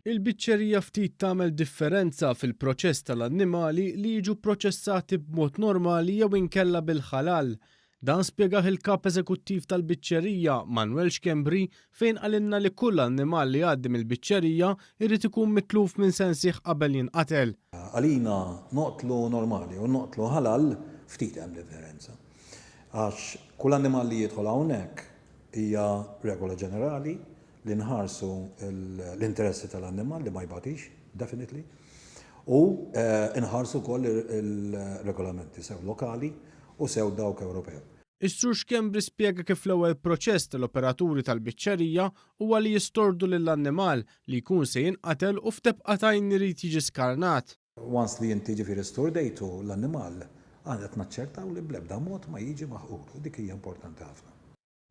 Il-biċċerija ftit tagħmel differenza fil-proċess tal-annimali li jiġu pproċessati b'mod normali jew inkella bil-ħalal. Dan spjegah il-Kap Eżekuttiv tal-biċċerija, Manuel Schembri, fejn qalilna li kull annimal li jgħaddi mill-biċċerija jrid ikun mitluf minn sensih qabel jinqatel. Għalina noqtlu normali u noqtlu ħalal ftit hemm differenza. Għax kull annimal li jidħol hawnhekk hija regola ġenerali li nħarsu l-interessi tal-annimal li ma jbatix, definitely, u nħarsu wkoll il-regolamenti sew lokali u sew dawk Ewropew. Is-Sur Schembri spjega kif l-ewwel proċess tal-operaturi tal-biċċerija huwa li jistordu lill-annimal li jkun se jinqatel u f'tebqa t'għajn irid jiġi skarnat. Once li inti ġifieri sturdejtu l-annimal, aħna qed naċċertaw li bl-ebda mod ma jiġi maħqur u dik hija importanti ħafna.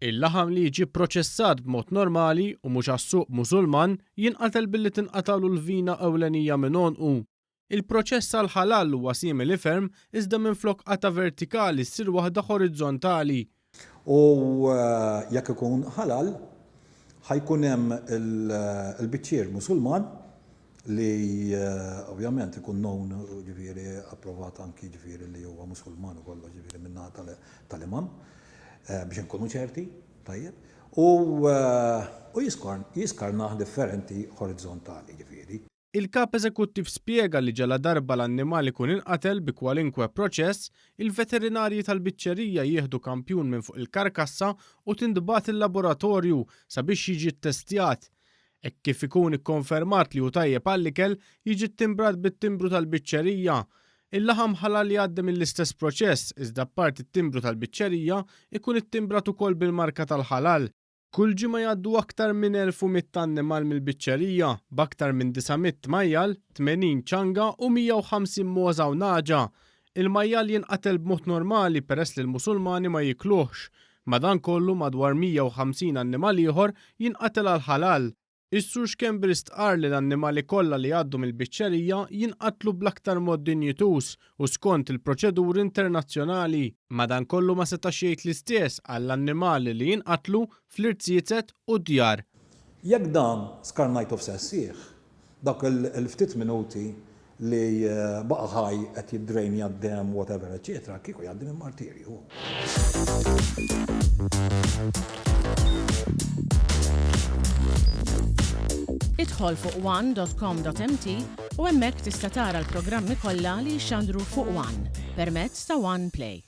Il-laħam li jiġi pproċessat b'mod normali u mhux għas-suq Musulman jinqatel billi tinqatagħlu l-vina ewlenija minn għonqu. Il-proċess għall-ħalal huwa simili ferm iżda minflok qatgħa vertikali ssir waħda ħorizzontali. U jekk ikun ħalal, ħa jkun hemm il-biċċier Musulman li ovvjament ikun known, ġifieri approvat anki ġifieri li huwa Musulman u kollox ġifieri min-naħa tal-imam, biex inkunu ċerti, tajjeb, u jiskarnah differenti ħorizzontali ġifieri. Il-Kap Eżekuttiv spjega li ġaladarba l-annimal ikun inqatel bi kwalinkwe proċess, il-veterinarji tal-biċċerija jieħdu kampjun minn fuq il-karkassa u tintbagħat il-laboratorju sabiex jiġi ttestjat. Hekk kif ikun ikkonfermat li hu tajjeb għall-ikel, jiġi ttimbrat bit-timbru tal-biċċerija. Il-laħam ħalal jgħaddi mill-istess proċess, iżda apparti t-timbru tal-biċċerija, ikun ittimbrat ukoll bil-marka tal-ħalal. Kull ġimgħa jgħaddu aktar minn 1,100 annimal mill-biċċerija, b'aktar minn 900 majjal, 80 ċanga u 150 mogħża u nagħġa. Il-majjal jinqatel b'mod normali peress li l-Musulmani ma jikluhx. Madankollu, madwar 150 annimal ieħor jinqatel għall-ħalal. Is-Sur Schembri stqarr li l-annimali kollha li jgħaddu mill-biċċerija jinqatlu bl-aktar mod dinjituż u skont il-proċeduri internazzjonali. Madankollu ma setax jgħid l-istess għall-annimali li jinqatlu fl-irziezet u d-djar. Jekk dan skarnajtu f'sessieħ, dawk il-ftit minuti li baqa' ħaj qed jiddrainja d-demm whatever eċċetera kieku jgħaddi minn martirju hu. Idħol fuq one.com.mt u hemmhekk tista' tara l-programmi kollha li jixxandru fuq One permezz ta' One Play.